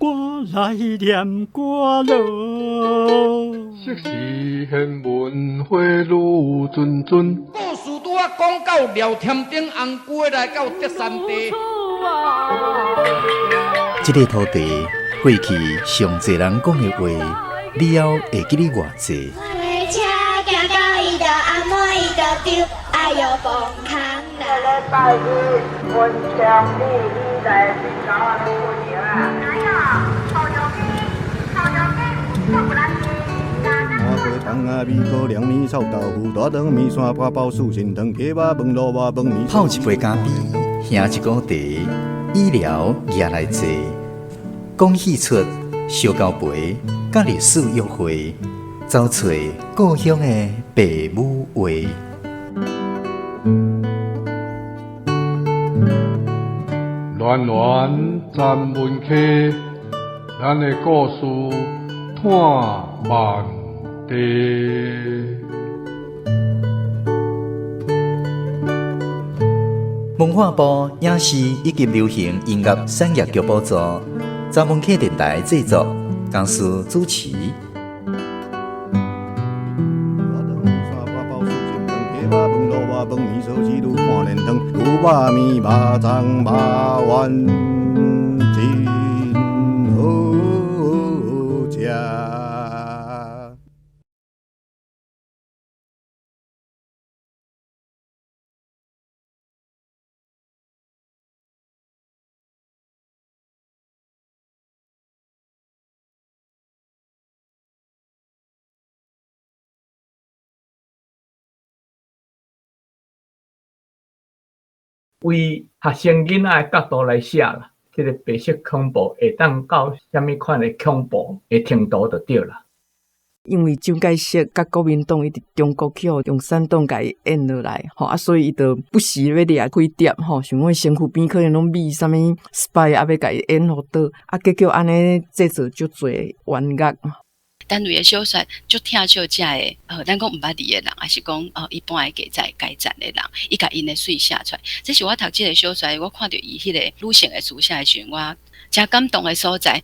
我來念歌囉。昔時玄文花愈谆谆。故事拄仔講到廖添丁紅龜來到德山地。這个土地過去上濟人講的話，了後會記得偌濟？泡一杯咖啡，喝一壺茶，醫療也來坐，講戲出燒交陪，佮歷史約會，走揣故鄉的爸母話。戀戀三文溪，咱的故事伴萬地。文化部影視以及流行音樂產業局補助，查文溪電台製作，公司主持。為學生囡仔的角度來寫啦，這个白色恐怖會當到啥物款的恐怖的程度就對啦。因為蔣介石佮國民黨伊佇中國去予共產黨共伊淹落來，吼啊，所以伊就不時欲掠飛碟，吼，想講身軀邊可能攏覕啥物 spy 啊，欲共伊掩予倒，啊，結果按呢製造足濟冤獄。單位的小說足疼惜遮的，咱講毋捌字的人，抑是講一般的低層階層的人，伊共𪜶的媠寫出來。這是我讀這个小說，我看著伊彼個女性的書寫的時陣，我誠感動的所在。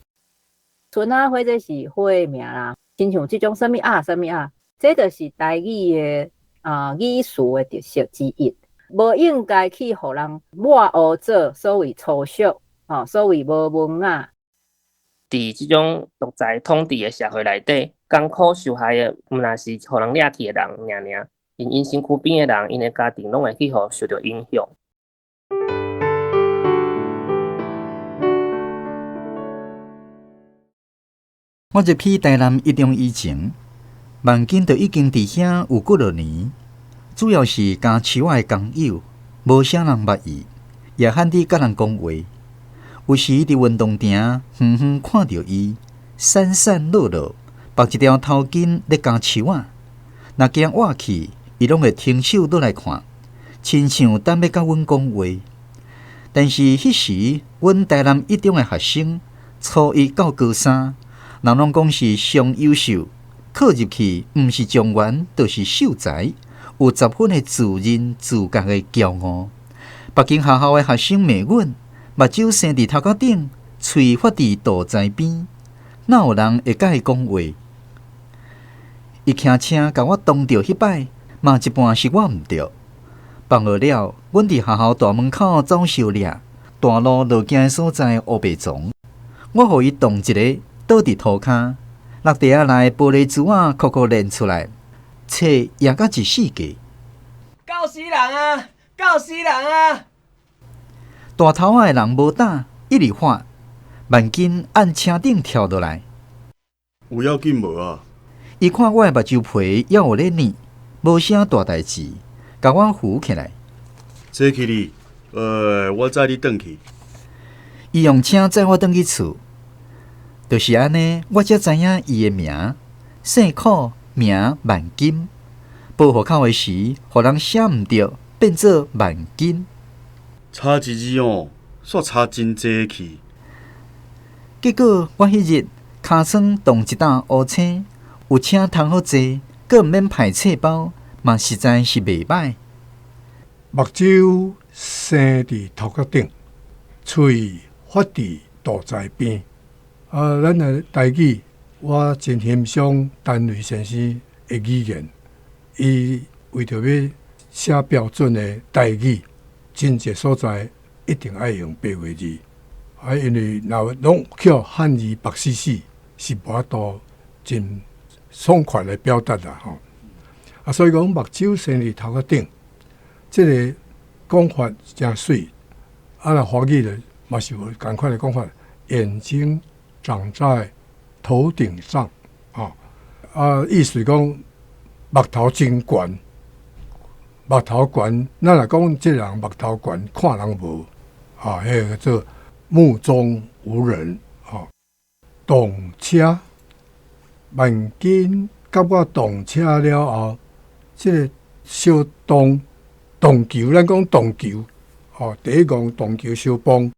春仔花這是花的名啦，親像這種啥物鴨啥物鴨，這就是台語的語詞的特色之一，無應該去予人抹烏做所謂粗俗，吼，所謂無文雅。佇這種獨裁統治的社會內底，艱苦受害的，毋但是予人掠去的人爾爾，𪜶身軀邊的人，𪜶的家庭攏會去予受著影響。我入去台南一中以前，萬金就已經佇遐有幾落年，主要是咬樹仔的工友，無啥人捌伊，也罕得佮人講話。有時佇運動場遠遠看著伊，散散落落，縛一條頭巾咧咬樹仔。若行倚去，伊攏會停手落來看，親像等欲佮阮講話。但是彼時，阮台南一中的學生，初一到高三，人攏講是上優秀，考入去毋是狀元，就是秀才，有十分的自認自覺的驕傲。別間學校的學生罵阮，目睭生佇頭殼頂，喙發佇肚臍邊，哪有人會佮伊講話？伊騎車共我擋著彼擺，嘛一半是我毋對。放學了，阮佇學校大門口走相掠，大路落行的所在烏白傱，我予伊撞一个倒佇塗跤，落地仔內玻璃珠仔顆顆連出來，冊掖甲一四界。告死人啊！告死人啊！大頭仔的人無膽，一直喊，萬金按車頂跳落來。有要緊無啊？伊看我的目睭皮猶有咧聬，無啥大代誌，共我扶起來。坐起哩，我載你轉去。伊用車載我轉去厝，就是按呢，我才知影伊的名，姓柯，名萬金。報戶口的時，予人寫毋著，變做萬金。差一字哦，煞差真濟去。結果我彼日尻川凍一擔烏青，有車通好坐，閣毋免排冊包，嘛實在是袂䆀。目睭生佇頭殼頂，喙發佇肚臍邊。啊，咱的台語，我真欣賞陳雷先生的語言，伊為著欲寫標準的台語，真濟所在一定愛用白話字，啊，因為若攏靠漢字白死死，是無法度真爽快來表達啦吼。啊，所以講目睭生佇頭殼頂，這个講法誠媠。啊，若華語咧嘛是有仝款的講法，眼睛長在頭頂上，吼啊，意思講目頭真懸，目頭懸。咱若講這个人目頭懸，看人無，啊，彼个叫做目中無人，吼。動車，萬金佮我動車了後，這个相動動球，咱講動球，吼，第一講動球相碰，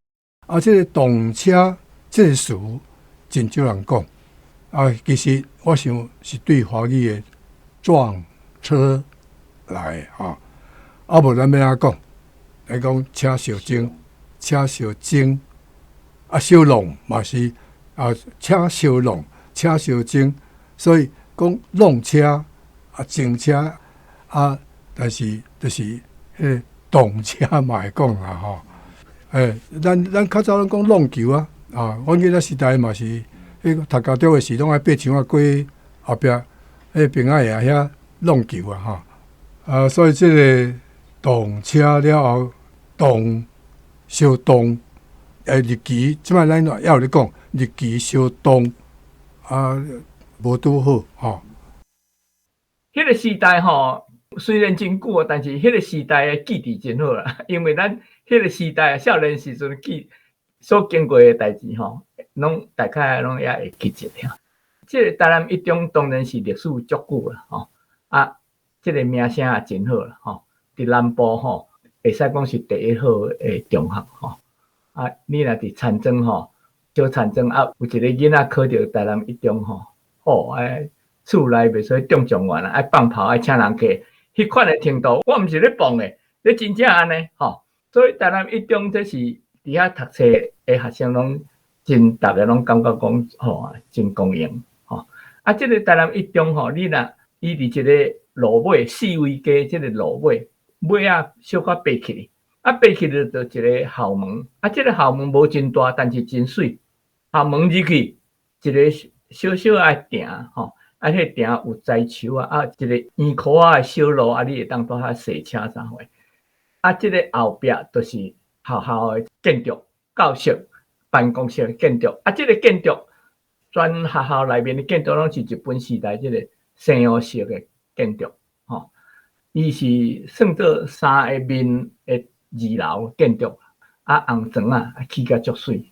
啊，這个動車這个詞真少人講，啊，其實我想是對華語的撞車來的吼，啊，無咱欲按怎講？來講車相爭，車相爭，啊，相弄嘛是啊，車相弄，車相爭，所以講弄車啊，爭車啊，但是就是彼个動車嘛會講啦吼。欸，咱較早攏講弄球啊，啊，阮囡仔時代嘛是，彼個讀高中的時攏愛爬牆仔過後壁，彼朋仔會遐弄球啊吼。啊，所以這个動車了後，動相動，欸，日期這擺咱也有咧講，日期相動啊，無拄好吼。彼个時代吼，雖然真久，但是彼个時代的記憶真好啦，因為咱彼个時代少年時陣記所經過的代誌吼，攏大概攏猶會記得。這个台南一中當然是歷史足久啦，吼啊，這个名聲也真好啦，吼。佇南部吼，會使講是第一好的中學吼。啊，你若佇田莊吼，小田莊啊，有一个囡仔考著台南一中吼，吼，哎，厝內袂使中狀元啊，愛放炮，愛請人客，彼款的程度，我毋是咧捧的，你真正按呢吼。所以台南一中這是佇遐讀冊的學生攏真，逐个攏感覺講吼，真光榮吼。啊，這个台南一中吼，你若伊佇一个路尾，四維街這个路尾，尾仔小可爬起，啊爬起就就一个校門，啊這个校門無真大，但是真媠。校門入去，一个小小仔埕吼，啊，彼个埕有栽樹啊，啊，一個圓箍仔的小路，啊，你會當蹛遐踅車啥貨。啊，這个後壁就是學校的建築，教室、辦公室的建築。啊，這个建築，全學校內面的建築攏是日本時代這个西洋式的建築，吼。伊是算做三个面的二樓建築，啊，紅磚仔起甲足媠。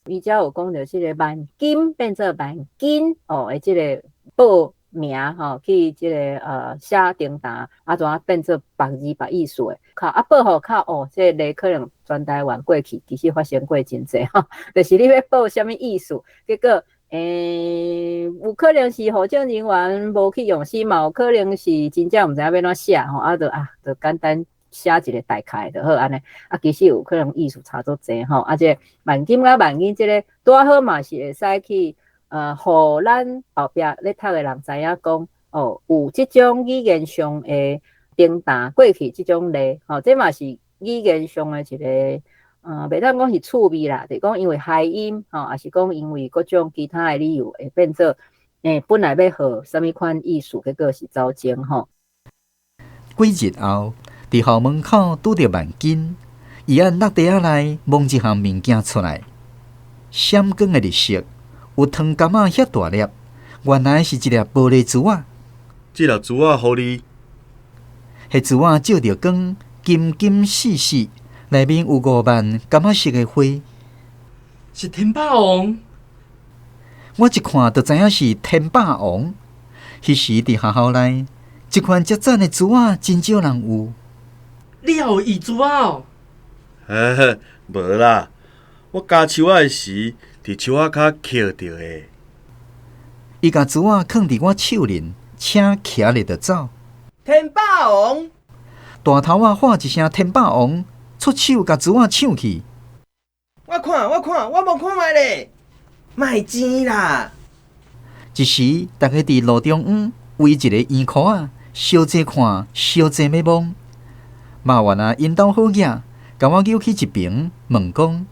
伊遮有講著這个萬金變做萬金哦，的這个報名吼，去這个寫登單，啊怎啊變做別字別意思的，較啊報予較哦，這个例可能全台灣過去其實發生過真濟吼，就是你欲報啥物意思，結果有可能是戶政人員無去用心嘛，有可能是真正毋知影欲按怎寫吼，啊就啊就簡單寫一个大概就好按呢，啊其實有可能意思差足濟吼，啊這个萬金佮萬金這个拄好嘛是會使去予咱後壁咧讀的人知影講，哦，有這種語言上的頂答過去這種例，吼，這嘛是語言上的一個，袂當講是趣味啦，就是講因為諧音，吼，抑是講因為各種其他的理由會變做，本來欲予啥物款意思，結果是走鐘吼。幾日後，佇校門口拄著萬金，伊按落袋仔內摸一項物件出來，閃光的綠色，有糖柑仔遐大粒，原來是一粒玻璃珠仔。這粒珠仔予你。彼珠仔照著光，金金細細，內面有五瓣柑仔色的花。是天霸王。我一看就知影是天霸王。彼時佇學校內，這款遮讚的珠仔真少人有。你也有異珠仔哦？呵呵，無啦，我咬樹仔的時，佇樹仔跤抾著的。伊共珠仔囥佇我手裡，車騎咧就走。天霸王！大頭仔喊一聲天霸王，出手共珠仔搶去。我看，我看，我摸看覓咧。莫錢啦！一時，逐家佇路中央圍一个圓箍仔，相爭看，相爭欲摸。肉丸仔𪜶兜好額，共我揪去一爿，問講：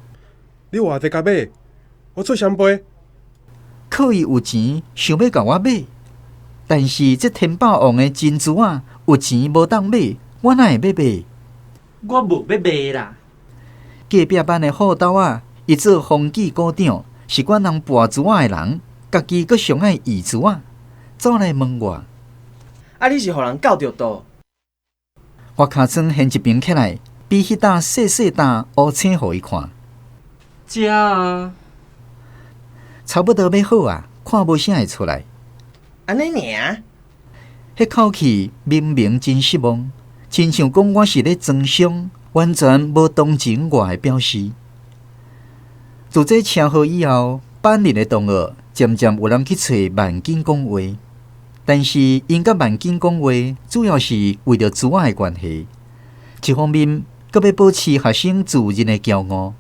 你偌濟共買？我出雙倍。靠伊有錢，想欲共我買，但是這天霸王的珍珠仔有錢無當買，我哪會欲買？我無欲賣啦。隔壁班的虎豆仔，伊做風紀股長，是管人跋珠仔的人，家己閣上愛貳珠仔，走來問我。啊！你是予人告著倒？我尻川掀一爿起來，比彼搭細細擔烏青予伊看。食啊！差不多欲好啊，看無啥會出來。按呢爾？彼口氣明明真失望，親像講我是咧裝傷，完全無同情我的表示。自這車禍以後，班裡的同學漸漸有人去揣萬金講話，但是𪜶佮萬金講話，主要是為著珠仔的關係。一方面，閣欲保持學生自認的驕傲，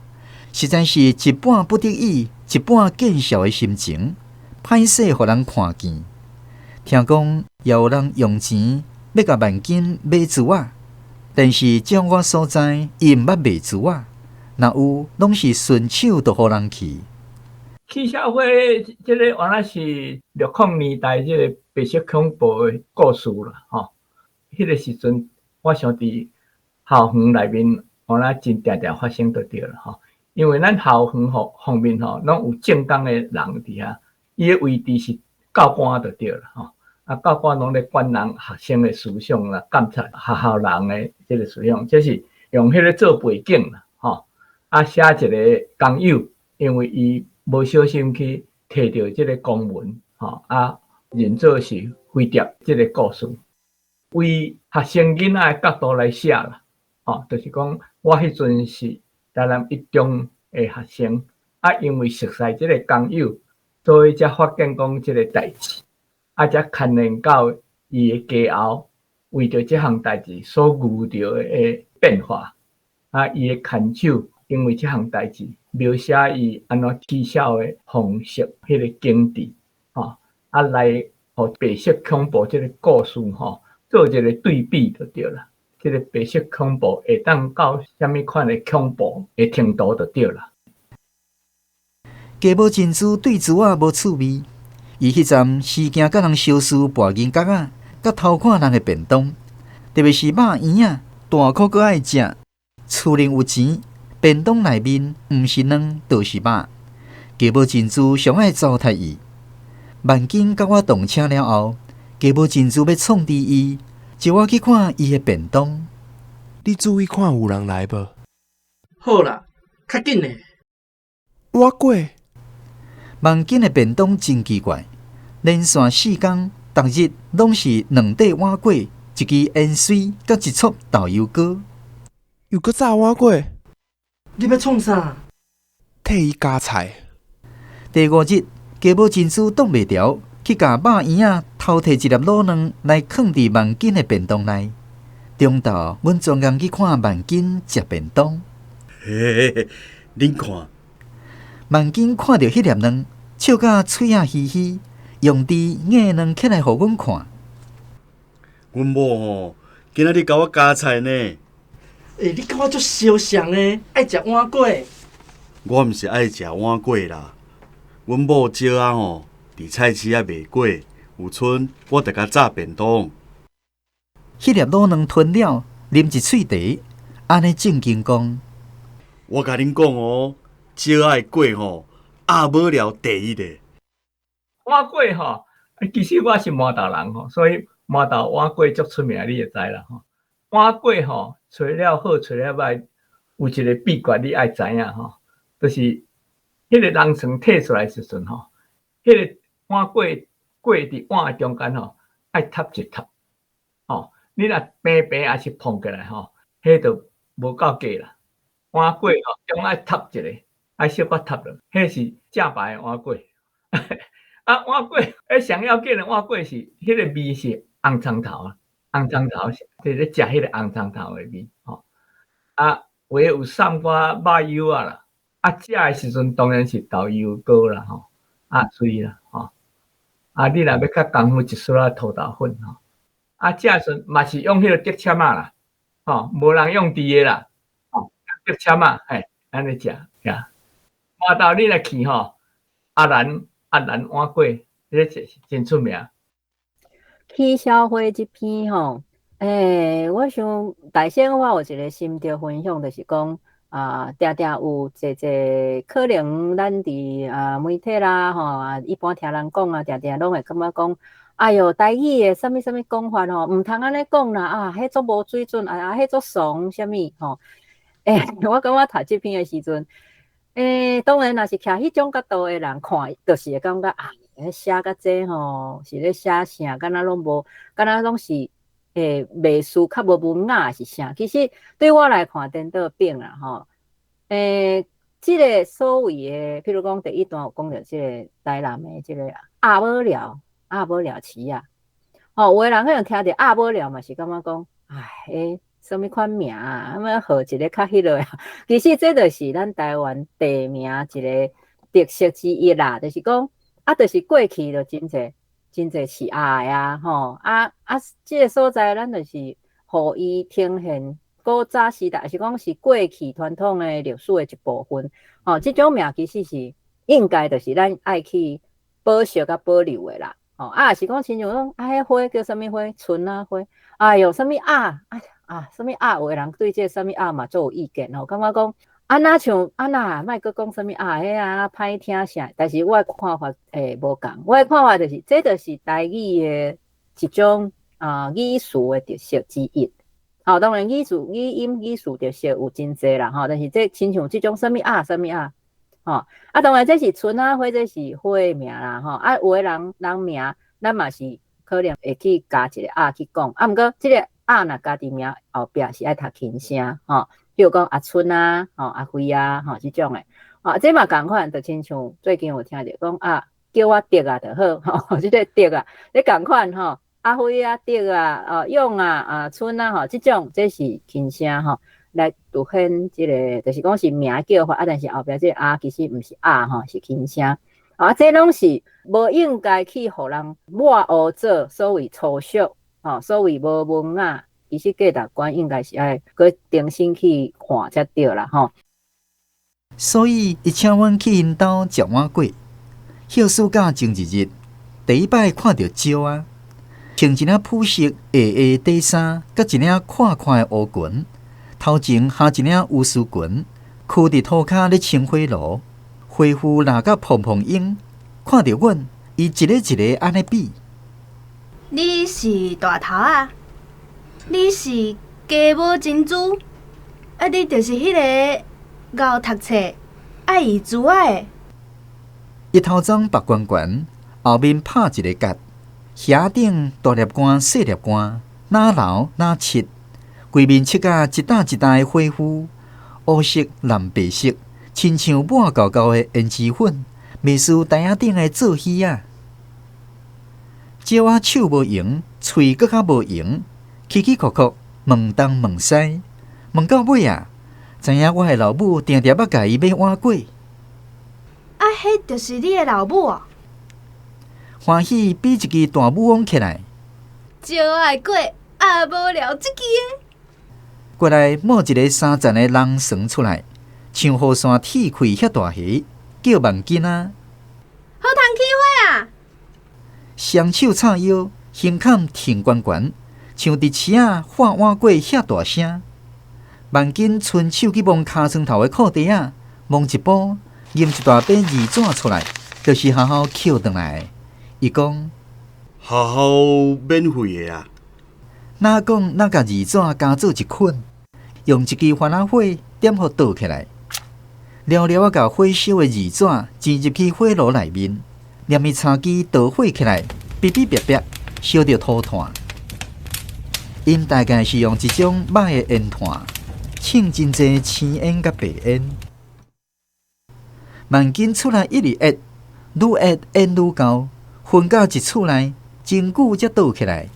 實在是一半不得已，一半見笑的心情，歹勢予人看見。聽講也有人用錢欲共萬金買珠仔，但是照我所知，伊毋捌賣珠仔，若有，攏是順手就予人去。起痟花這个原來是60年代這个白色恐怖的故事啦，吼。彼个時陣，我想佇校園內面，原來真定定發生就對啦，吼。因為咱校園方方面吼，攏有正工的人佇遐，伊的位置是教官就對啦，吼。啊，教官攏咧管人學生的思想啦，監察學校人的這个思想，這是用彼个做背景啦，吼。啊，寫一个工友，因為伊無小心去提著這个公文，吼啊，認做是飛碟這个故事，為學生囡仔的角度來寫啦，吼，就是講我彼陣是台南一中的學生，啊，因為熟似這个工友，所以才發現講這个代誌，啊，才牽連到伊的家後，為著這項代誌所遇著的變化，啊，伊的牽手，因為這項代誌描寫伊按怎起痟的方式，彼个景致，吼，啊，來予白色恐怖這个故事，吼，做一个對比就對啦。這个白色恐怖會當到啥物款的恐怖的程度就對啦。加寶珍珠對珠仔無趣味，伊彼陣時驚佮人相輸跋銀角仔，佮偷看人的便當，特別是肉圓仔，大箍閣愛食。厝裡有錢，便當內面毋是卵就是肉。加寶珍珠上愛糟蹋伊。萬金佮我動車了後，加寶珍珠欲創治伊，招我去看伊的便當。你注意看有人來無？好啦，較緊嘞。碗粿。萬金的便當真奇怪，連續4工，逐日攏是兩塊碗粿，一支芫荽，佮一撮豆油糕。又閣炸碗粿？你欲創啥？替伊加菜。第五日，加寶珍珠擋袂牢，去共肉圓仔偷提一粒滷卵來囥佇萬金的便當內。中晝，阮專工去看萬金食便當。嘿嘿嘿，恁看，萬金看著彼粒卵，笑甲喙仔虛虛，用箸捏卵起來予阮看。阮某吼，今仔日共我加菜呢。欸，你佮我足相像的，愛食碗粿。我毋是愛食碗粿啦，阮某石仔吼，佇菜市仔賣粿，有賰我就共炸便當。彼粒滷卵吞了，啉一喙茶，按呢正經講。我共恁講哦，石仔的粿吼，鴨母寮第一的。碗粿吼，其實我是麻豆人吼，所以麻豆碗粿足出名，你會知啦吼。碗粿吼，揣了好，揣了歹，有一个秘訣你愛知影吼，就是彼个籠床提出來時陣吼，彼个碗粿粿佇碗的中間吼，愛塌一塌，吼，你若平平抑是膨起來吼，彼就無夠格啦。碗粿吼，總愛塌一下，愛小可塌落，彼是正牌的碗粿。啊，碗粿，彼上要緊的碗粿是彼个味是紅蔥頭啊，紅蔥頭是佇咧食彼个紅蔥頭的味吼。啊，有的有送寡肉油仔啦，啊，食的時陣當然是豆油糕啦吼。啊，水啦，吼。啊，你若欲較功夫一撮仔土豆粉吼。啊，食时嘛是用彼个竹籤仔啦，吼，無人用箸的啦，吼，竹籤仔，嘿，按呢食，呀。麻豆你若去吼，阿蘭阿蘭碗粿，彼個真出名。起痟花這篇吼，我想大先我有一個心得分享，就是講啊，定定有濟濟可能咱佇啊媒體啦吼，啊一般聽人講啊，定定攏會感覺講，哎喲，台語的啥物啥物講法吼，毋通按呢講啦，啊，彼足無水準，啊，彼足俗啥物吼。我感覺讀這篇的時陣，當然若是徛彼種角度的人看，就是會感覺啊，寫甲這吼，是咧寫啥，敢若攏無，敢若攏是袂輸較無文雅是啥？其實對我來看，顛倒反啦吼。這個所謂的，譬如講第一段有講著這個台南的這個鴨母寮，鴨母寮市仔。吼，有的人可能聽著鴨母寮嘛是感覺講，唉，啥物款名啊？啥物號一个較彼落啊？其實這就是咱台灣地名一個特色之一啦，就是講啊，就是過去就真濟真濟飼鴨的啊，吼啊啊！這個所在咱就是予伊呈現古早時代，是講是過去傳統的歷史的一部分。吼，這種名其實是應該就是咱愛去保惜佮保留的啦。吼啊，是講親像講啊，彼花叫啥物花？春仔花。哎喲，啥物鴨？哎啊，啥物鴨？有的人對這個啥物鴨嘛足有意見吼，感覺講啊，若像啊若莫閣講啥物鴨，彼啊歹聽啥？但是我的看法無仝，我的看法就是，這就是台語的一種啊語詞的特色之一。吼，當然語詞、語音、語詞特色有真濟啦吼，但是這親像這種啥物鴨、啥物鴨，吼啊，當然這是春仔花，這是花的名啦吼。啊，有的人人名，咱嘛是可能會去加一個鴨去講，啊，毋過這個鴨若加佇名後壁是愛讀輕聲吼。比如講阿春啊，吼阿輝啊，吼這種的，啊，這嘛仝款，就親像最近有聽著講啊，叫我竹仔就好，吼，這個竹仔，這仝款吼，阿輝啊，竹仔啊，勇啊，啊春啊，吼，這種這是輕聲吼，來凸顯這個，就是講是名叫法，啊，但是後壁這個鴨其實毋是鴨吼，是輕聲，啊，這攏是無應該去予人抹烏做所謂粗俗，吼，所謂無文雅。其實價值觀應該是愛閣重新去看才對啦吼。所以，伊請阮去𪜶兜食碗粿。歇暑假前一日，第一擺看著石仔，穿一領普色鞋鞋底衫，佮一領闊闊的烏裙，頭前哈一領烏絲裙，囥佇塗跤咧生火爐，火烌抐甲膨膨湧，看著阮，伊一个一个按呢比。你是大頭仔？你是雞母珍珠？啊，你就是彼个𠢕讀冊愛伊珠仔的。伊頭鬃縛懸懸，後面拍一个結，額頂大粒汗細粒汗，哪流哪拭，規面拭甲一沓一沓的火烌，烏色藍白色，親像抹厚厚的胭脂粉，袂輸台仔頂的做魚仔。石仔手無閒，喙閣較無閒。起起哭哭，問東問西，問到尾啊，知影我的老母定定欲共伊買碗粿。啊，彼就是你的老母哦。歡喜比一支大拇王起來。石仔的粿啊，無聊這支的。過來冒一个三層的人床出來，像雨傘鐵開遐大下，叫萬金啊。好通起火啊！雙手叉腰，胸坎挺懸懸。像佇市仔喊碗粿遐大聲，萬金伸手去摸尻床頭的褲袋仔，摸一步，拎一大把字紙出來，就是學校抾轉來的。伊講學校免費的啊。哪講哪共字紙加做一捆，用一支番仔火點予倒起來，了了仔共火燒的字紙煎入去火爐內面，連伊柴枝著火起來，嗶嗶煏煏，燒著塗炭。𪜶大概是用一種歹的煙炭，衝真濟青煙佮白煙。萬金出來一直壓，愈壓煙愈厚，熏到一厝內，真久才倒起來。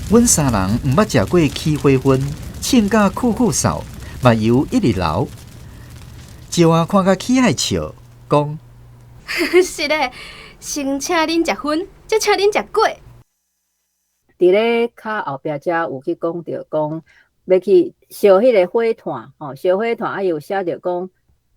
阮三人毋捌食過起火熏，凊甲溴溴嗽，目油一直流。石仔看甲起愛笑，講：是咧，先請恁食薰，才請恁食粿。佇咧較後壁遮有去講著講，欲去燒彼个火炭，吼，燒火炭啊，有寫著講，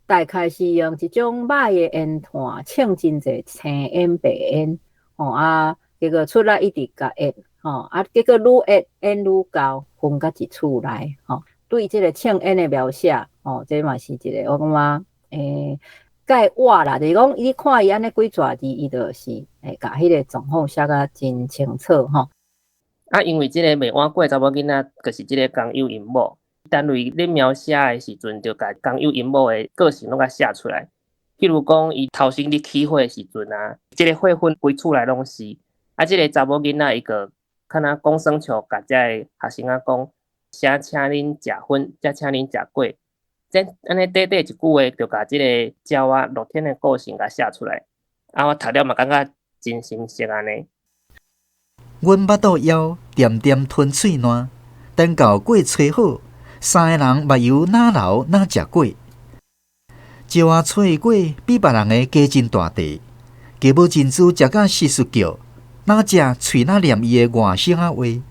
大概是用一種歹的煙炭，衝真濟青煙白煙，吼啊，結果出來一直共煙，吼啊，結果愈煙煙愈厚，熏到一厝內，吼，對這个衝煙的描寫，吼，這嘛是一个我感覺，概括啦，就是講你看伊按呢幾逝字，伊就是會共彼个狀況寫甲真清楚，吼。啊，因為這個賣碗粿查某囡仔，就是這个工友𪜶某。陳雷咧描寫的時陣，就共工友𪜶某的個性攏共寫出來。譬如講，伊頭先咧起火的時陣啊，這个火薰規厝內攏是。啊，這个查某囡仔伊個敢若講耍笑，共這个學生仔講，先請恁食薰，才請恁食粿。這按呢短短一句話，就共這个鳥仔樂天的個性共寫出來。啊，我讀了嘛感覺真心酸按呢。阮腹肚枵，恬恬吞喙瀾，等到粿炊好，三个人目油若流若食粿。石仔炊的粿比別人的加真大塊，雞母珍珠食甲溼溼叫，若食喙若念伊的外甥仔話。餓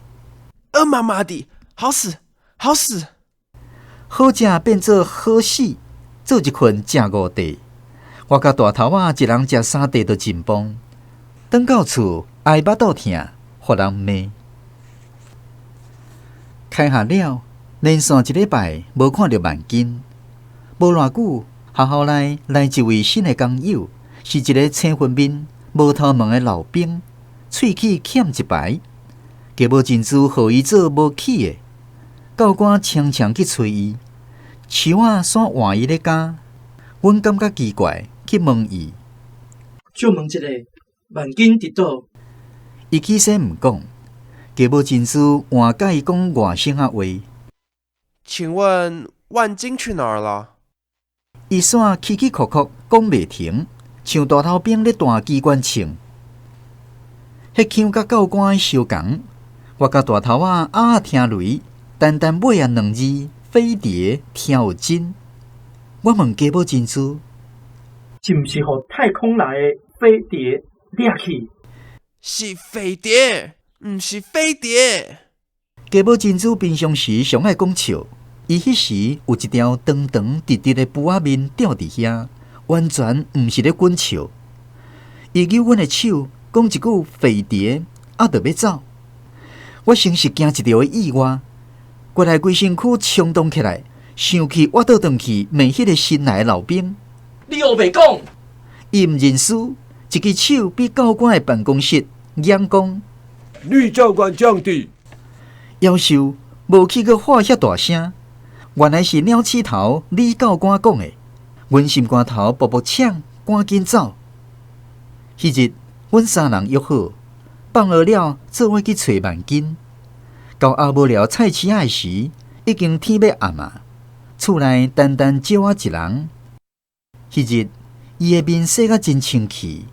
媽媽的，好死，好死！好食變做好死，做一困食五塊。我佮大頭仔一人食三塊就真崩。轉到厝哀腹肚疼，予人罵。開學了，連續一禮拜無看著萬金。無偌久，學校內來一位新的工友，是一个青雲面、無頭毛的老兵，喙齒欠一排。雞母珍珠予伊做無去的，教官常常去揣伊，樹仔煞換伊咧咬。阮感覺奇怪，去問伊。借問一下，萬金佇佗？伊起先毋講，雞母珍珠換共伊講外省仔話。請問萬金去哪兒了？伊煞起起哭哭講袂停，像大頭兵咧彈機關槍。彼腔佮教官相仝，我佮大頭仔鴨聽雷，單單尾仔兩字飛碟聽有真。我問雞母珍珠，是毋是予太空來的飛碟掠去？是飛碟，毋是飛碟。雞母珍珠平常時上愛講笑，伊彼時有一條長長直直的布仔面吊佇遐，完全毋是咧滾笑。伊揪阮的手，講一句飛碟，啊，就欲走。我先是驚一著的意外，過來規身軀衝動起來，想去倚倒轉去罵彼个新來的老兵。你烏白講！伊毋認輸，一支手比教官的辦公室嚷講：李教官降低。夭壽無去閣喊遐大聲，原來是鳥鼠頭李教官講的。阮心肝頭噗噗搶，趕緊走。彼日，阮三人約好，放學了做伙去揣萬金。到後無寮菜市仔的時，已經天欲暗啊。厝內單單少我一人。彼日，伊的面洗甲真清氣，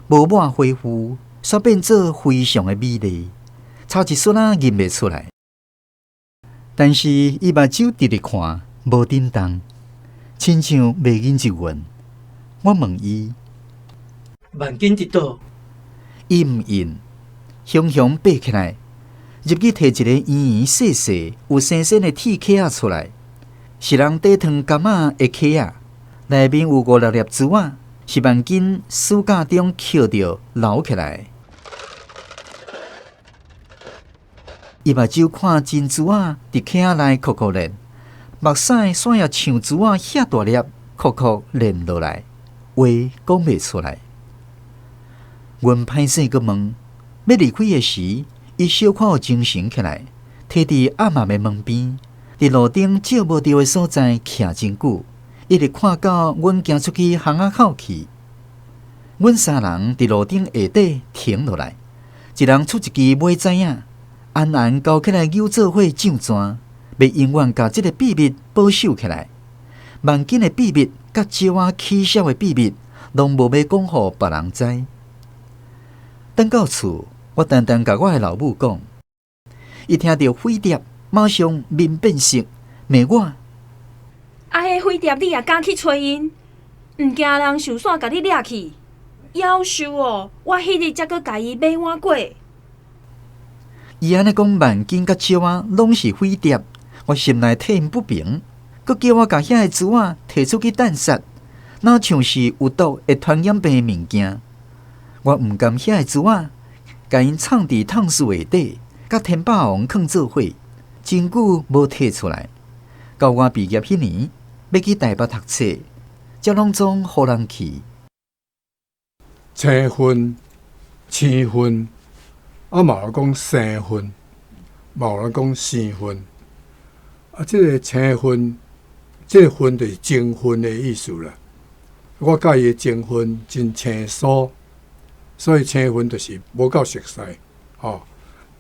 無抹花膚，煞變做非常的美麗，差一絲仔認袂出來。但是伊目睭直直看，無振動，親像袂認一阮。我問伊：萬金佇佗？伊毋應，雄雄爬起來，入去提一个圓圓細細、有生鮮的鐵盒仔出來，是人底糖柑仔的盒仔，內面有五六粒珠仔，是萬金暑假中抾著留起來。伊目睭看珍珠仔佇盒仔內扣扣連，目屎煞也像珠仔遐大粒，扣扣連落來，話講袂出來。阮歹勢閣問，欲離開的時，伊小可有精神起來，提佇暗暗的門邊，佇路燈照無著的所在徛真久，一直看到阮行出去巷仔口去。阮三人佇路燈下底停落來，一人出一支尾指仔，暗暗勾起來扭做伙上泉，欲永遠共這个秘密保守起來。萬金的秘密，佮石仔起痟的秘密，攏無欲講予別人知。轉到厝，我單單共我的老母講，伊聽著飛碟，馬上面變色，罵我。啊，彼飞碟你也敢去揣𪜶？毋惊人受线共你掠去？夭寿哦！我彼日才閣共伊买碗粿。伊按呢講萬金佮石仔攏是飛碟，我心內替𪜶不平，閣叫我共遐个珠仔提出去彈殺，若像是有毒會傳染病的物件。我毋甘遐个珠仔，共𪜶藏佇桶樹下底，佮天霸王囥做伙，真久無提出來。到我畢業彼年，欲去台北讀冊，才攏總予人去。青雲、青雲，啊嘛有講生雲，嘛有人講生雲。啊，這个青雲，這个雲就是情分的意思啦。我佮伊的情分真生疏，所以青雲就是無夠熟似。吼，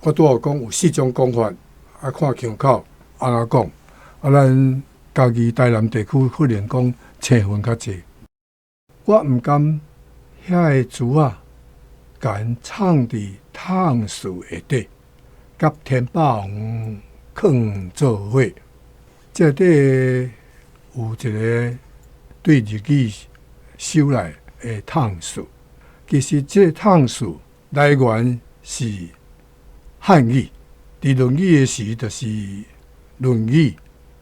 我拄仔講有四種講法，啊，看腔口按怎講。啊，咱家己台南地區可能講青雲較濟。我毋甘遐个珠仔，共𪜶藏佇桶樹下底，佮天霸王囥做伙。這底有一个對日語收來的桶樹，其實這个桶樹來源是漢語。佇《論語》的時，就是《論語》，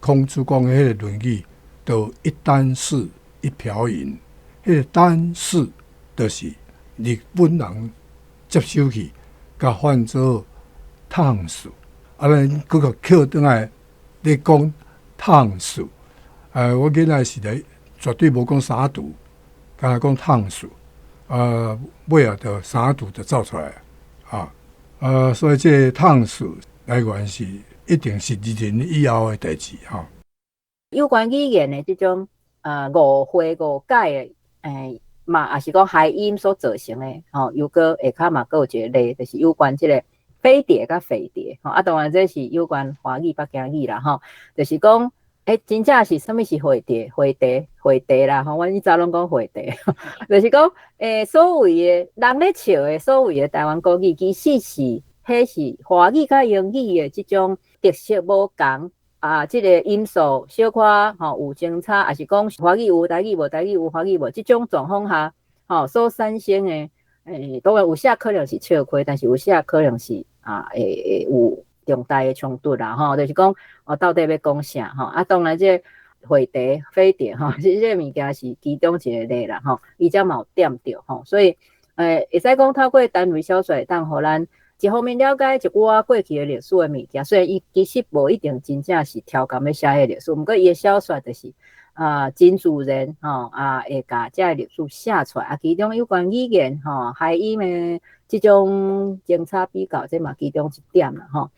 孔子講的彼个《論語》，就一簞食，一瓢飲。彼个簞食就是日本人接收去，共翻做桶樹。啊，咱閣閣抾轉來咧講桶樹。我囡仔時代絕對無講三櫥，干焦講桶樹。啊，尾仔就三櫥就走出來啊。所以這个桶樹來源是一定是日人以後的代誌吼。有關語言的這種誤會誤解的，嘛也是講諧音所造成的，吼，又閣下跤嘛閣有一個例，就是有關這个飛碟佮匪諜，吼，啊，當然這是有關華語、北京語啦，吼，就是講，真正是啥物是匪諜、匪諜、匪諜啦，吼，阮以前攏講匪諜，就是講，所謂的人咧笑的所謂的台灣國語，其實是，彼是華語佮英語的這種特色無仝。啊，這个音素小可吼有相差，抑是講華語有台語無，台語有華語無，這種狀況下，吼所產生的，當然有時可能是笑話，但是有時可能是啊，會有重大的衝突啦，吼，就是講哦，到底欲講啥吼？啊，當然這個匪諜、飛碟吼，這個物件是其中一個例啦，吼，伊才嘛有點著吼，所以，會使講透過單位小說會當予咱一方面了解一寡過去的歷史的物件，雖然伊其實無一定真正是超工欲寫彼個歷史，毋過伊的小說就是啊真自然吼啊會共這个歷史寫出來，啊其中有關語言吼諧音的這種精彩比較，這嘛其中一點啦吼。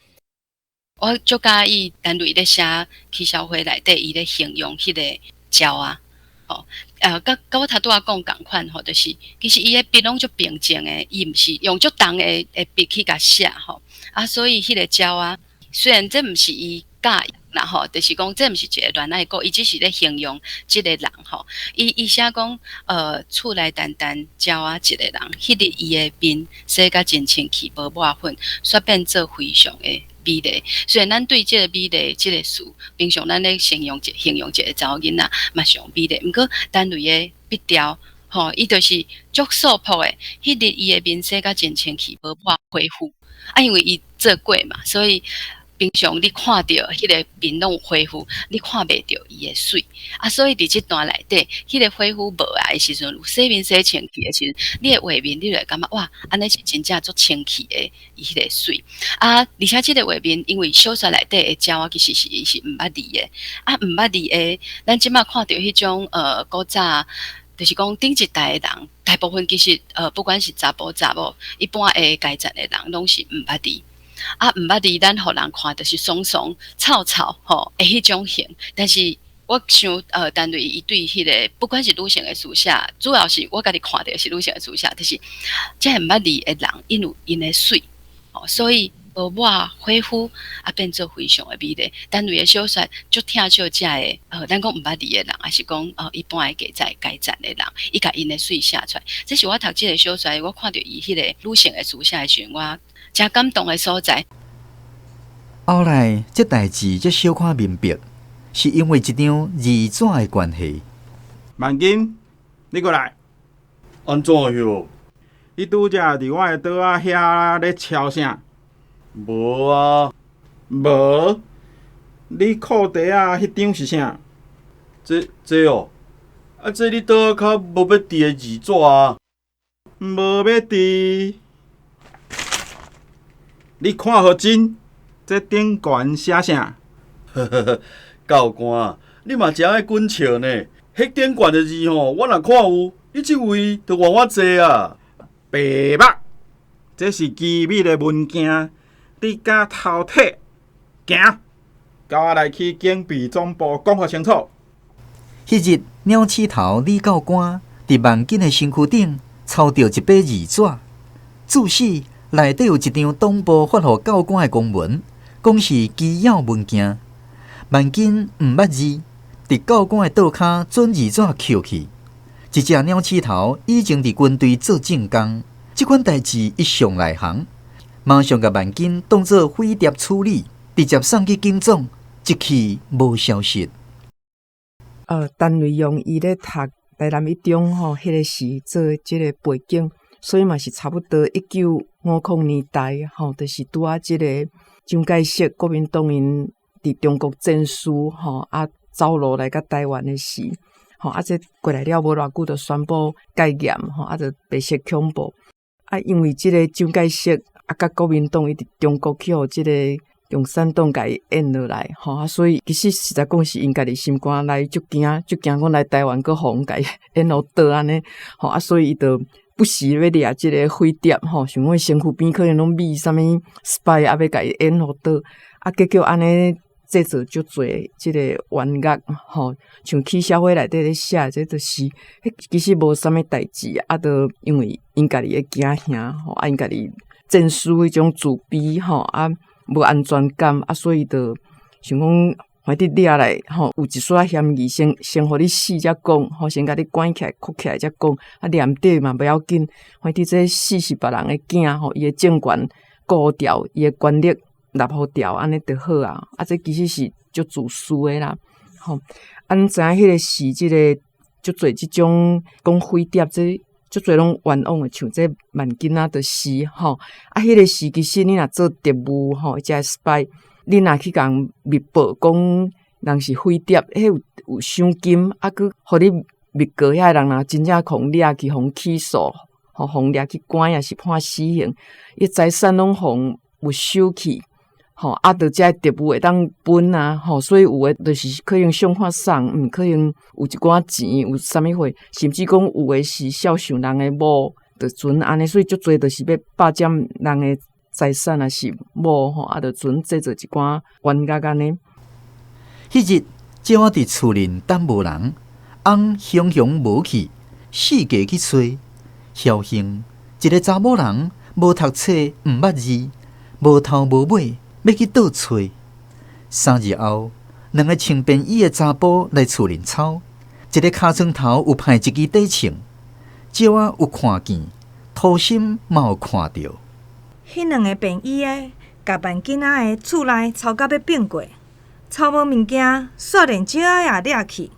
我足佮意陳雷咧寫起痟花內底，伊咧形容彼個鳥仔，吼，佮佮我頭拄仔講仝款吼，就是其實伊的筆攏足平靜的，伊毋是用足重的筆去共寫吼，啊，所以彼個鳥仔雖然這毋是伊教啦吼，就是講這毋是一個戀愛故，伊只是咧形容這個人吼，伊寫講，厝內單單鳥仔一個人，彼日伊的面洗甲真清氣，無抹粉，煞變做非常的美麗。雖然咱對這个美麗這个詞，平常咱咧形容一個查某囡仔嘛上美麗，毋過陳雷的筆調，吼，伊就是足素樸的。彼日伊的面洗甲真清氣，無抹花粉，啊，因為伊做粿嘛，所以平常你看著彼个面攏有花粉，你看袂著伊的媠。啊，所以佇這段內底，彼个花粉無啊的時陣，有洗面洗清氣的時陣，你的畫面你就會感覺哇，按呢是真正足清氣的伊彼个媠。啊，而且這个畫面因為小說內底的鳥仔其實是伊是毋捌字的，啊，毋捌字的，咱這馬看著彼種古早，就是講頂一代的人，大部分其實不管是查埔查某，一般的階層的人，攏是毋捌字。啊，毋捌字，咱予人看就是慫慫、臭臭吼的彼種型。但是我想，陳雷伊對彼个不管是女性的書寫，主要是我家己看著是女性的書寫，就是這毋捌字的人，𪜶有𪜶的媠，吼，所以無抹花粉啊，變做非常的美麗。陳雷的小說足疼惜遮个，咱講毋捌字的人，抑是講一般的階層的人，伊共𪜶的媠寫出來。這是我讀這个小說，我看著伊彼个女性的書寫的時陣，我誠感動的所在。後來，這代誌才小可明白，是因為一張字紙的關係。萬金，你過來。按怎喲？你拄才佇我的桌仔遐咧抄啥？無啊。無？你褲袋仔彼張是啥？這哦，啊，這你桌仔跤無欲挃的字紙啊。無欲挃。你看予真，這頂懸寫啥？呵呵呵，教官，你嘛誠愛滾笑呢。彼頂懸的字吼，我若看有，你這位就怨我濟啊。白目，這是機密的文件，你敢偷提？行，共我來去警備總部講予清楚。彼日，鳥鼠頭李教官佇萬金的身軀頂抄著一塊字紙，注釋內底有一張黨部發予教官的公文，講是機要文件。萬金毋捌字，佇教官的桌跤準字紙抾去。一隻鳥鼠頭以前佇軍隊做政工，這款代誌伊上內行，馬上共萬金當做匪諜處理，直接送去警總，一去無消息。陳瑞陽伊咧讀台南一中吼，彼個時做這個背景，所以嘛是差不多1950年代吼，就是拄仔這個蔣介石國民黨𪜶佇中國戰輸吼，啊走路來到台灣的時，吼啊這過來了無偌久，就宣布戒嚴吼，啊就白色恐怖。啊，因為這個蔣介石啊，佮國民黨伊佇中國去予這個共產黨共伊掩落來，吼啊，所以其實實在講是𪜶家己心肝內足驚，足驚講來台灣閣予人共伊掩予倒按呢，吼啊，所以伊就不時欲掠這個匪諜，吼，想講身軀邊可能攏覕啥物 spy 啊，欲共伊掩予倒，啊，結果按呢製造足濟這個冤獄，吼，像起痟花內底咧寫，這就是，彼其實無啥物代誌，啊，就因為𪜶家己的驚嚇，吼，啊，𪜶家己戰輸彼種自卑，吼，啊，無安全感，啊，所以就想講，反正掠來，吼，有一絲仔嫌疑，先予你死才講，吼，先共你關起來、銬起來才講，啊，連底嘛袂要緊，反正這死是別人的囝，吼，伊的政權顧牢，伊的權力立予牢，按呢就好啊。啊，這其實是足自私的啦，吼。啊，咱知影彼個時，這個足濟這種講匪諜，這足濟攏冤枉的，像這萬金仔就是吼。啊，彼個時其實你若做特務吼，這 spy，你若去共密報講人是匪諜，彼有賞金，啊，閣予你密告遐個人若真正予掠去，予起訴，吼，予掠去關，抑是判死刑，伊財產攏予沒收去。吼，啊，著這特務會當分啊，吼，所以有的就是可能上看送，可能有一寡錢，有啥物貨，甚至講有的是孝順人的某，就準按呢，所以足濟就是欲霸佔人的財產，抑是某吼，啊，就準製造一寡冤獄按呢。彼日，鳥仔佇厝裡等無人，翁雄雄無去，四界去揣，僥倖一个查某人無讀冊，毋捌字，無頭無尾。欲去佗揣。3日後，兩个穿便衣的查埔來厝裡抄，一个尻川頭有派一支短槍，鳥仔有看見，土心嘛有看著。彼兩个便衣的，共萬金仔的厝內抄甲欲變過，抄無物件，煞連鳥仔也掠去。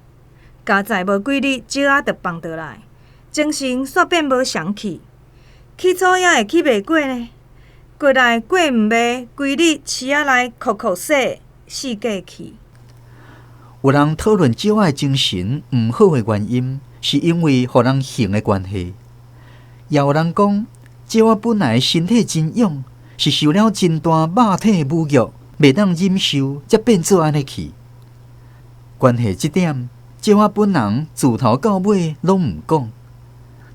加載無幾日，鳥仔就放倒來，精神煞變無常去。起初猶會去袂過呢。過來過毋袂幾日，市仔內哭哭說死過去。有人討論鳥仔精神毋好的原因，是因為予人刑的關係；也有人講，鳥仔本來身體真勇，是受了真大肉體的侮辱，袂當忍受，才變做按呢去。關係這點，鳥仔本人自頭到尾攏毋講。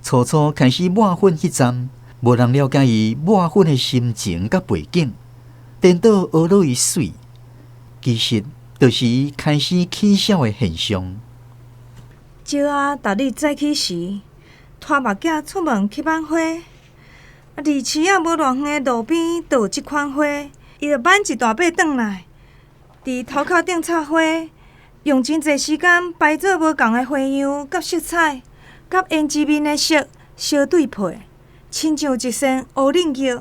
初初開始抹粉彼陣，無人了解伊抹粉的心情佮背景，顛倒學落伊媠，其實就是伊開始起痟的現象。鳥仔逐日早起時，拖目鏡出門去挽花，啊，離市仔無偌遠的路邊，就有這款花，伊就挽一大把轉來，佇塗跤頂插花，用真濟時間排做無仝的花樣佮色彩，佮胭脂面的色相對配。親像一身烏龍玉，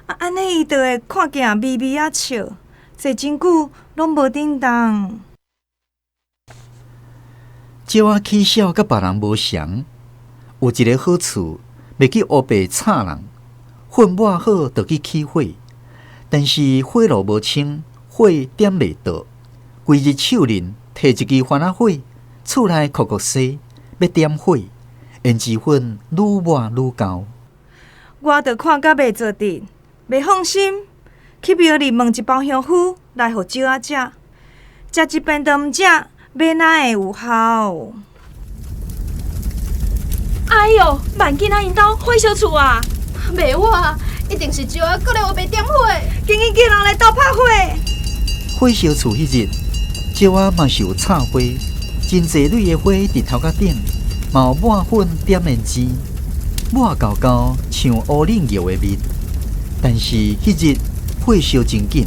啊，按呢伊就會看見微微仔笑，坐真久攏無振動。石仔起痟佮別人無仝，有一个好處，袂去烏白插人。糞抹好就去起火，但是火爐無清，火點袂著。規日手輪提一支番仔火，厝內哭哭洗，欲點火，胭脂粉愈抹愈厚。我著看甲袂做得，袂放心，去廟裡問一包香麩來予石仔食，食一遍都毋食，欲哪會有效？哎喲，萬金仔𪜶兜火燒厝啊！袂我，一定是石仔閣咧烏白點火，緊緊叫人來鬥拍火。火燒厝彼日，石仔嘛是有插花，真濟蕊的花佇頭殼頂，嘛有抹粉點胭脂，抹厚厚像烏龍蟯的面。但是彼日火燒真緊，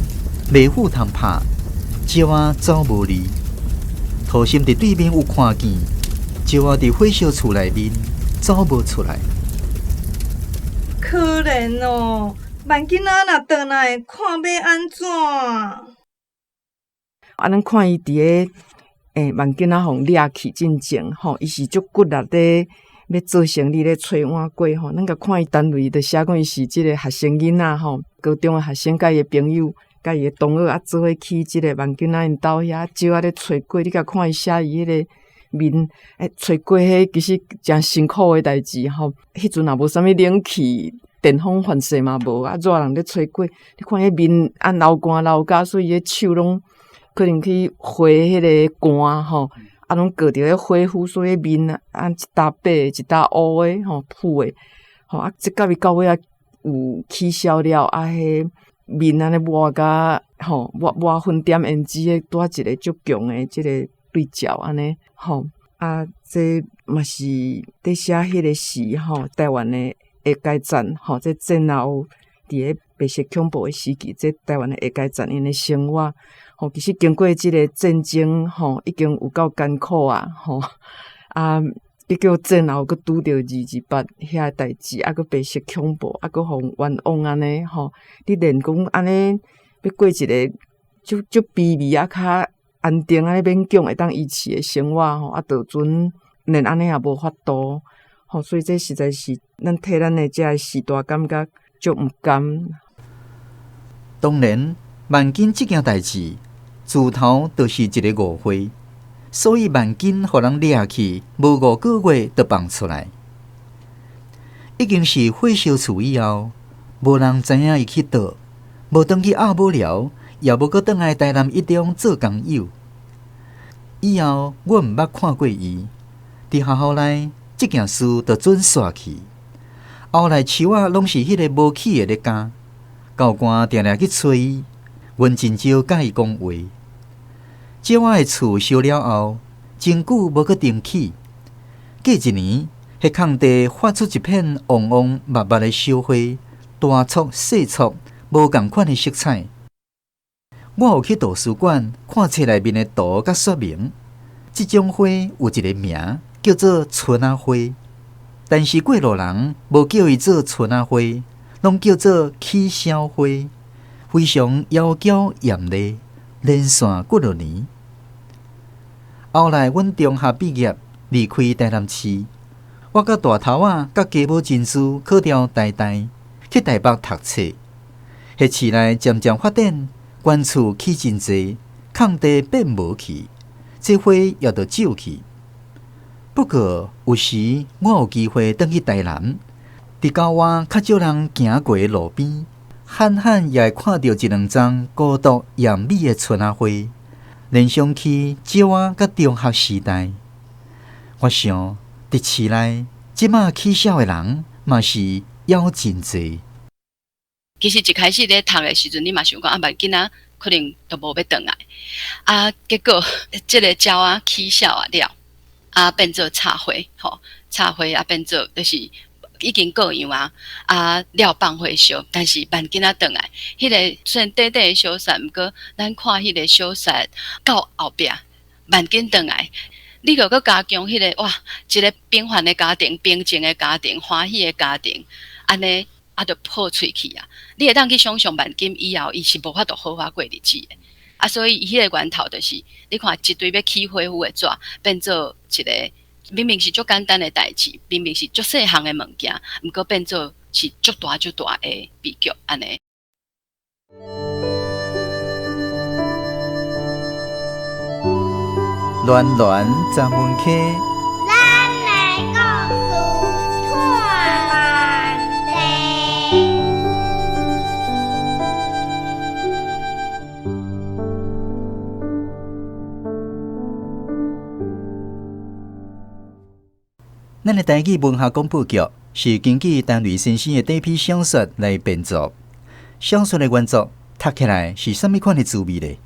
袂赴通拍，石仔走無離。土心佇對面有看見，石仔佇火燒厝內面走無出來。可憐哦，萬金仔若轉來，看欲按怎？啊，咱看伊佇咧萬金仔予掠去進前吼，伊是足骨力咧欲做生理咧揣碗粿吼。咱共看伊單位就寫講伊是這个學生囡仔吼，高中的學生佮伊的朋友、佮伊的同學啊，做伙去這个萬金仔𪜶兜遐石仔咧揣粿，你共看伊寫伊彼个面，揣粿彼其實誠辛苦的代誌吼。彼陣也無啥物冷氣。電風反射嘛無，啊熱人咧揣粿，你看彼面啊流汗流甲，所以彼手攏可能去火彼个汗吼，啊攏硌著彼火烌，所以面啊一焦白一焦烏的吼，烌的吼啊，這到伊到尾仔有起痟了，啊彼面按呢抹甲吼抹抹粉點胭脂的，拄仔一个足強的這个對照按呢吼，啊這嘛是佇寫彼个時吼，台灣的下階層吼，這戰後佇咧白色恐怖的時期，這台灣的下階層𪜶的生活吼，其實經過這個戰爭吼，已經有夠艱苦啊吼，啊，結果戰後閣拄著228遐个代誌，啊，閣白色恐怖，啊，閣予冤枉按呢吼，你連講按呢欲過一个足足卑微啊，較安定按呢勉強會當維持的生活吼，啊，就陣連按呢也無法度。吼，所以這實在是咱替咱的這个時代感覺足毋甘。當然，萬金這件代誌，自頭就是一个誤會，所以萬金予人掠去，無5個月就放出來。已經是火燒厝以後，無人知影伊去佗，無轉去鴨母寮，也無閣轉來台南一中做工友。以後我毋捌看過伊，佇學校內。這件事就準煞去。後來樹仔攏是彼个無去的咧咬，教官定定去揣伊，阮真少佮伊講話。石仔的厝燒了後，真久無閣重起。過一年，彼空地發出一片黃黃密密的小花，大簇細簇，無仝款的色彩。我有去圖書館看冊內面的圖佮說明，這種花有一个名。叫做春仔花，但是過路人無叫伊做春仔花，攏叫做起痟花，非常窈皎艷麗，連續幾落年。後來，阮中學畢業，離開台南市，我佮大頭仔佮家母珍珠考調台大，去台北讀冊。彼市內漸漸發展，懸厝起真濟，空地變無去，這花也就少去。不過有時我有機會轉去台南，佇郊外較少人行過的路邊，罕罕也會看著一兩叢孤獨艷美的春仔花，聯想起石仔佮中學時代。我想，佇市內這馬起痟的人嘛是猶真濟。其實一開始咧讀的時陣，你嘛想講啊，萬金仔可能都無欲轉來，啊，結果這个鳥仔起痟啊了。啊，變做插花，吼，插花啊，變做就是已經過樣啊，啊了放火燒，但是萬金仔轉來，彼个雖然短短的小說，毋過咱看彼个小說到後壁萬金轉來，你閣閣加強彼个哇，一个平凡的家庭、平靜的家庭、歡喜的家庭，按呢啊，就破碎去啊！你會當去想像萬金以後，伊是無法度好好過日子的。啊，所以伊彼个源头就是，你看一堆欲起火斧的纸，变做一个明明是足简单的代志，明明是足细项的物件，毋过变做是足大足大的悲剧按呢。恋恋十门溪。咱的故事托万地。咱的台语文学广播剧是根据陈雷先生的短篇小说来编作，小说的原作读起来是啥物款的滋味呢？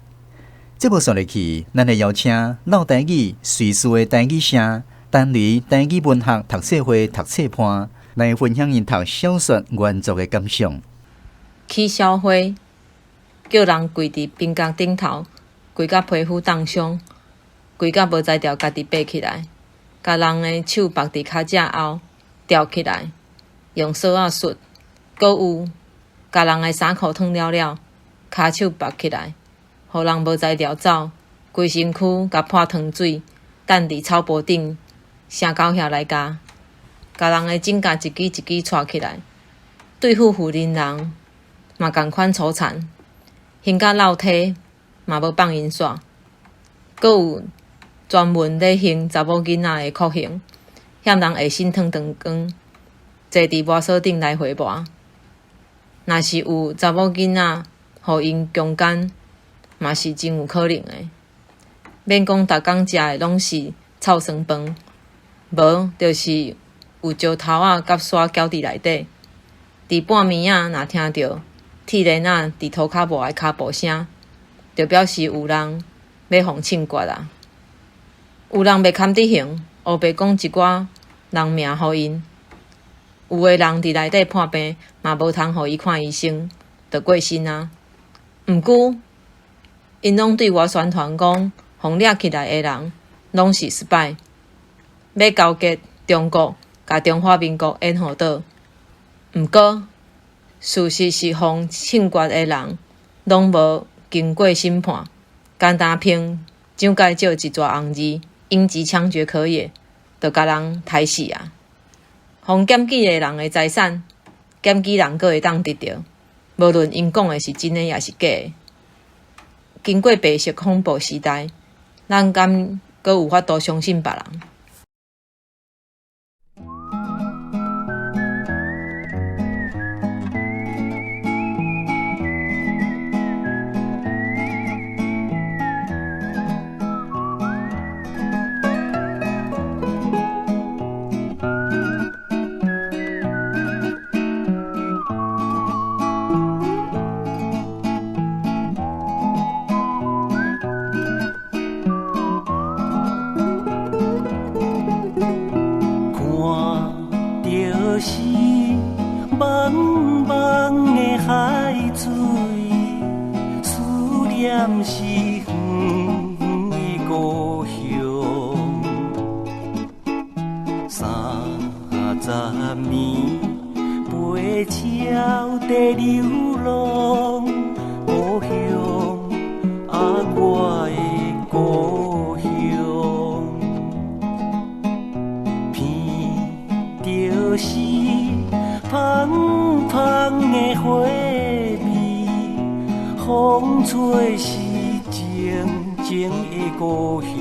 节目煞落去，咱会邀请老台语瑞士的台语声陈雷台语文学读册会读册伴来分享𪜶读小说原作的感想。起烧火，叫人跪伫冰角顶头，跪甲皮肤冻伤，跪甲无才调，家己爬起来，共人的手缚伫跤脊后，吊起来，用索仔束，阁有共人的衫裤脱了了，跤手缚起来。予人无才调走，规身躯共泼糖水，等伫草坡顶，声狗遐来咬，共人的指甲一支一支掣起来，对付妇人人嘛仝款粗残，刑甲落体嘛无放𪜶煞，阁有专门咧刑查某囡仔的酷刑，嫌人下身褪长光，坐伫磨索顶来回磨。若是有查某囡仔予𪜶强奸，嘛是真有可能的。免讲逐工食的拢是臭酸饭，无就是有石头仔佮沙搅伫内底。伫半暝仔若听著铁链仔伫涂跤磨的跤步声，就表示有人欲予枪决啊！有人袂堪得刑，乌白讲一寡人名予𪜶。有的人伫内底破病，嘛无通予伊看医生，就过身啊。毋过，𪜶拢对外宣传讲，予掠起来的人拢是 spy，欲勾结中国，共中华民国掩护倒。毋过，事实是，予枪决的人拢无经过审判，干焦凭蒋介石一撮红字，应急枪决可也，就共人刣死啊！予检举的人的财产，检举人阁会当得著，无论𪜶讲的是真的抑是假的。经过白色恐怖时代，咱敢阁有法度相信别人？是远远的故乡，30年飞鸟在流浪，故乡啊，我的故乡，闻著是芳芳的花味，风吹是静静的故乡，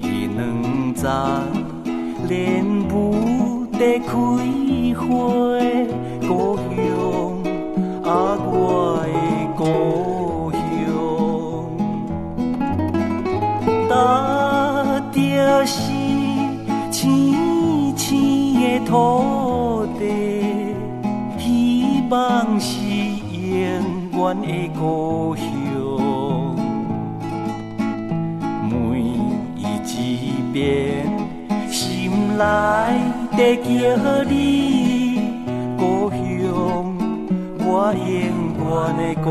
一两丛莲雾在开花，故乡啊，我的故乡，踏著是青青的土地，希望是永远的故乡。每一遍心内在叫你故乡，我永远的故